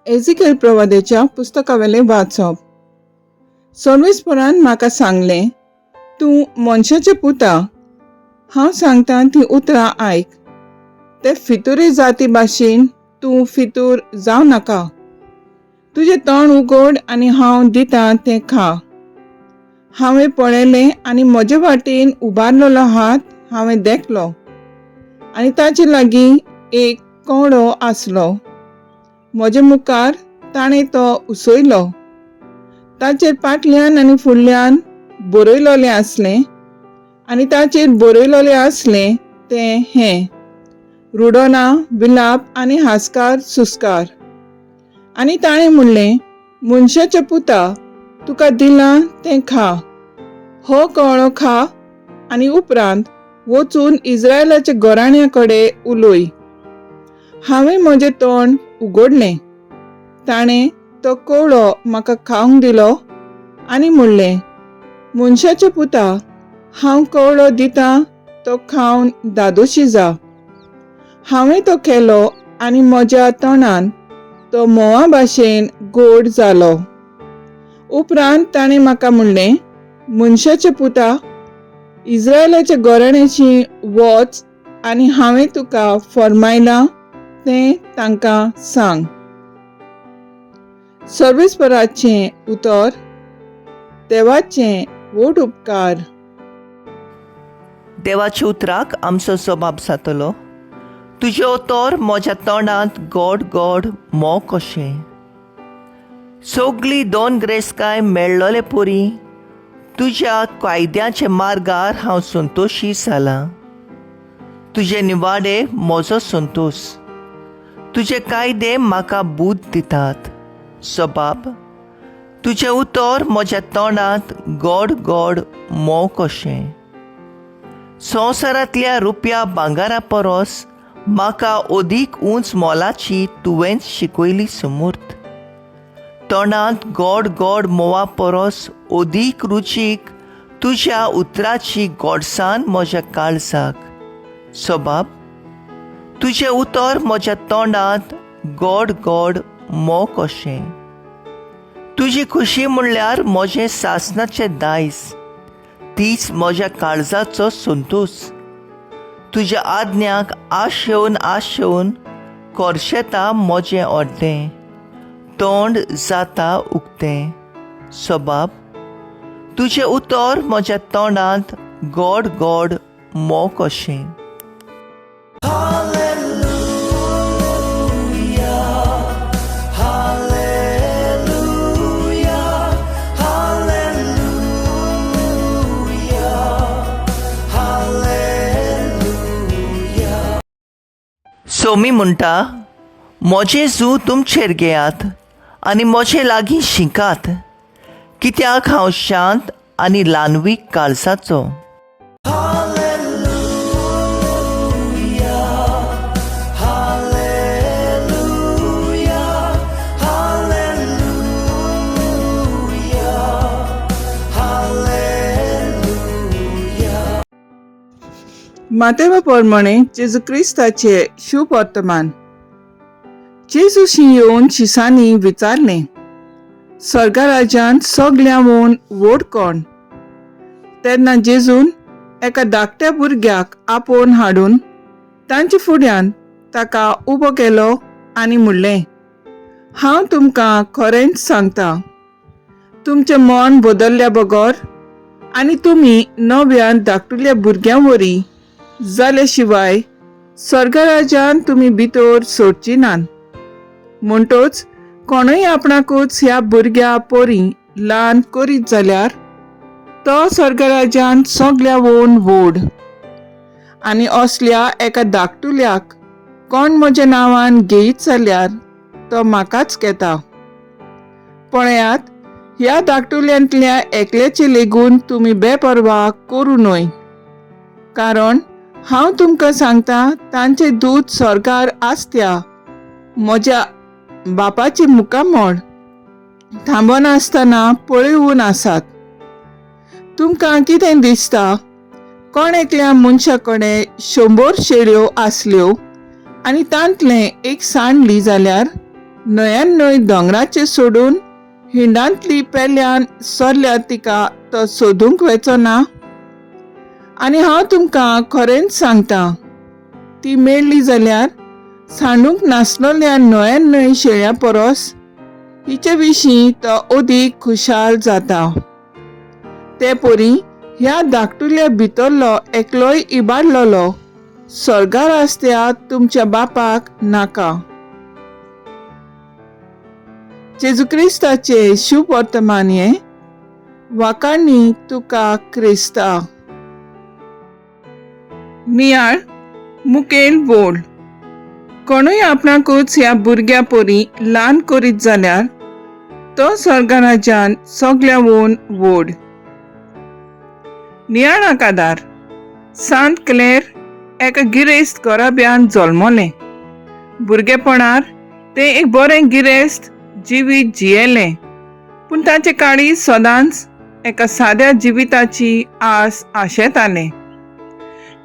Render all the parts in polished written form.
एझिकेल प्रवाद्याच्या पुस्तकावेलें वाचप. सर्वेस्परान म्हाका सांगलें, तूं मनशाचे पुता, हांव सांगतां तीं उतरां आयक. ते फितुरी जाती भाशेन तूं फितूर जावं नाका. तुजें तोंड उगड आनी हांव दितां तें खा. हांवें पळयलें आनी म्हजे वाटेन उबारलेलो हात हांवें देखलो आनी ताचे लागीं एक कवडो आसलो. म्हजे मुखार ताणें तो उसयलो. ताचेर पाटल्यान आनी फुडल्यान बरयलोलें आसलें आनी ताचेर बरयलोलें आसलें तें हें, रुडोना, विलाप आनी हास्कार सुस्कार. आनी ताणें म्हणलें, मनशाच्या पुता, तुका दिलां तें खा. हो कवळो खा आनी उपरांत वचून इस्रायलाच्या घराण्या कडेन उलय. हांवें म्हजें तोंड उगडलें. ताणें तो कवळो म्हाका खावंक दिलो आनी म्हणलें, मनशाच्या पुता, हांव कवळो दितां तो खावन धादोशी जा. हांवें तो केलो आनी म्हज्या तोंडान तो म्होंवा भाशेन गोड जालो. उपरांत ताणें म्हाका म्हणलें, मनशाच्या पुता, इस्रायलाच्या घराण्याची वच आनी हांवें तुका फर्मायलां तें तांकां सांग. सर्वेस्पराचें उतर. देवाचें व्हड उपकार. देवाच्या उतराक आमचो जबाब जातलो. तुजें उतर म्हज्या तोंडांत गोड गोड म्होंव कशें. सगली दोन ग्रेसकाय मेळ्ळोले पुरी तुज्या कायद्याच्या मार्गार हांव संतोशी जालां. तुजे निवाडे म्हजो संतोश. तुजे कायदे म्हाका बूद दितात. सबाब, तुजें उतर म्हज्या तोंडांत गोड गोड म्होंव कशें. संवसारांतल्या रुपया भांगरा परस म्हाका अदीक उंच मोलाची तुवेंच शिकयली सुमूर्त. तोंडांत गोड गोड म्होंवा परस अदीक रुचीक तुज्या उतराची गोडसाण म्हज्या काळजाक. सबाब, तुजें उतर म्हज्या तोंडांत गोड गोड म्होंव कशें. तुजी खुशी म्हणल्यार म्हजें सासणाचें दायज, तीच म्हज्या काळजाचो संतोश. तुज्या आज्ञाक आशेवन आशेवन खर्शेता म्हजें अर्दें, तोंड जाता उक्तें. सबाब, तुजें उतर म्हज्या तोंडांत गोड गोड म्होंव कशें. सोमी म्हणटा, म्हजें जू तुमचेर घेयात आनी म्हजे लागीं शिकात, कित्याक हांव शांत आनी ल्हानवीक काळजाचो. मातेवा प्रमाणे जेजू क्रिस्ताचे शुभ वर्तमान. जेजूशी येवन शिसांनी विचारलें, स्वर्गा राज्यांत सगल्यांवून व्हड कोण? तेन्ना जेजून एका धाकट्या भुरग्याक आपोवन हाडून तांचे फुड्यान ताका उबो केलो आनी म्हणलें, हांव तुमकां खरेंच सांगता, तुमचें मन बदल्ल्या बगर आनी तुमी नव्यान धाकटुल्या भुरग्यां वरी जाल्या शिवाय स्वर्गराज्यान तुमी भितर सोडची नात. म्हणटच कोणूय आपणाकूच ह्या भुरग्या पोरी ल्हान करीत जाल्यार तो स्वर्गराज्यान सगल्या वोन व्हड. आनी असल्या एका धाकटुल्याक कोण म्हज्या नांवान घेयत जाल्यार तो म्हाकाच घेता. पळयात, ह्या धाकटुल्यांतल्या एकल्याचे लेगून तुमी बेपर्वा करूं न्हय, कारण हांव तुमकां सांगता, तांचे दूत स्वर्गार आसत्या म्हज्या बापाचे मुखामळ थांबनासतना पळोवन आसात. तुमकां कितें दिसता? कोण एकल्या मनशा कडेन 100 शेळयो आसल्यो आनी तांतलें एक सांडली जाल्यार न्हंयान न्हय दोंगराचेर सोडून हिंडांतली पेल्यान सरल्या तिका तो सोदूंक वेचो ना? आनी हांव तुमकां खरेंच सांगता, ती मेळ्ळी जाल्यार सांडूंक नासलोल्या न्हंयान न्हय शेळ्या परस हिचे विशीं तो अदीक खुशाल जाता. ते परी ह्या धाकटुल्या भितरलो एकलोय इबाडलोलो सर्गार आसत्या तुमच्या बापाक नाका. जेजू क्रिस्ताचे शुभ वर्तमान हें. वाखाणी तुका क्रिस्ता. नियाळ मुखेल बोल. कोणूय आपणाकूच ह्या भुरग्या परी ल्हान करीत जाल्यार तो स्वर्गराज्यान सगल्यावून व्हड. नियाळाक आदार. सांत क्लेर एका गिरेस्त घराब्यान जल्मलें. भुरगेपणार तें एक बरें गिरेस्त जिवीत जियेलें, पूण ताचें काळीज सदांच एका साद्या जिविताची आस आशेतालें.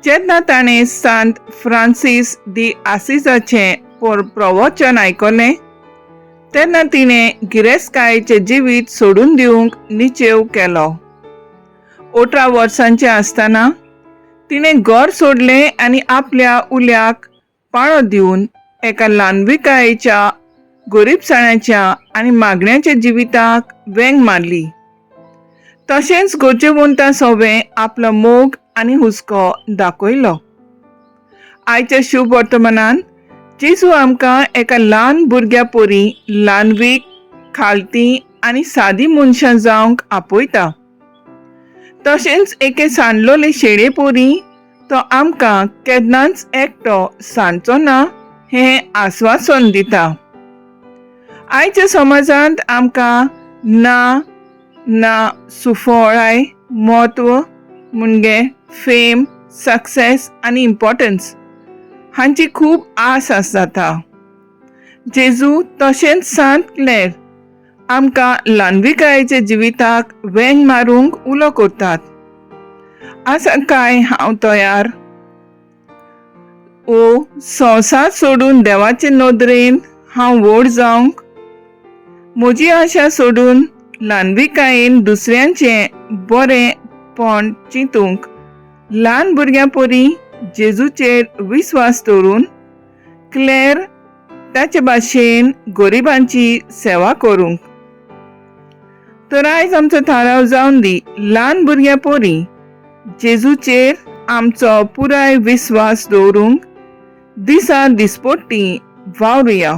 जेन्ना ताणें सांत फ्रांसीस दी आसिजाचें प्रवचन आयकलें तेन्ना तिणें गिरेस्तकायेचें जिवीत सोडून दिवंक निचेव केलो. 18 वर्सांचें आसतना तिणें घर सोडलें आनी आपल्या उल्याक पाळो दिवन एका ल्हानविकायेच्या, गरिबसाण्याच्या आनी मागण्याच्या जिविताक वेंग मारली. तशेंच गरजेवंतां सोवें आपलो मोग आनी हुस्को दाखयलो. आयच्या शुभ वर्तमानान जेजू आमकां एका ल्हान भुरग्या परी ल्हानवीक, खालती आनी सादी मनशां जावंक आपयता. तशेंच एके सांडलोले शेळे परी तो आमकां केन्नाच एकटो सांडचो ना हें आस्वासन दिता. आयच्या समाजांत आमकां ना ना सुफळाय, म्हत्व म्हणजे फेम, सक्सेस आनी इम्पॉर्टन्स हांची खूब आस आसता. जेजू तशेंच सांत क्लेर आमकां ल्हानविकायेच्या जिविताक वेंग मारूंक उलो करतात. आसा काय हांव तयार ओ संवसार सोडून देवाचे नदरेन हांव व्हड जावंक, म्हजी आशा सोडून ल्हानविकायेन दुसऱ्यांचें बरेंपण चिंतूंक, ल्हान भुरग्यां परी जेजूचेर विस्वास दवरून क्लेर ताचे भाशेन गरिबांची सेवा करूंक? तर आयज आमचो थाराव जावन दी, ल्हान भुरग्यां परी जेजूचेर आमचो पुराय विस्वास दवरूंक दिसा दिसपट्टी वावरुया.